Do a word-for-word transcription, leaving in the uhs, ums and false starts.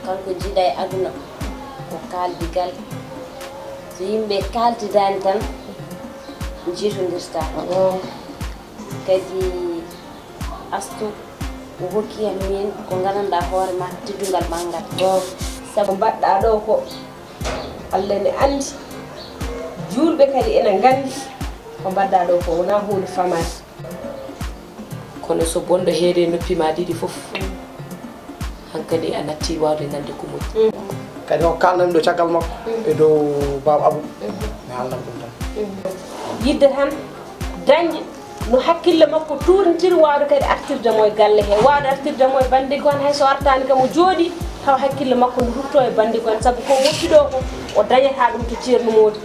Kanko jiiɗa e aduna ko kaaldigal. So yimɓe kaaldidaani tan, njiitondirtaa. Kadi Astu o hokki en min ko nganndanɗaa hoore ma, teddungal ɓanngal. Sabu mbaɗɗaa ɗo ko Allah ne anndi, juulɓe kadi ene nganndi ko mbaɗɗaa ɗo ko wonaa huunde famaade. Kono so bonɗo heede noppi ma ɗiɗi fof, hankadi a natti waawde nande ko moƴƴi. Kadi o kaalnami ɗo caggal makko e dow Baaba Abou. Mi haalnam ɗum tan. Yidde tan dañde no hakkille makko tuurnitiri, waawde kadi artirde mo e galle he, waawde artirde mo e banndigo en, hay so artaani kam o jooɗi tawa hakkille makko no rutto e banndigo en, sabu ko woppi ɗo ko o dañata ɗum to Ceerno Moodi.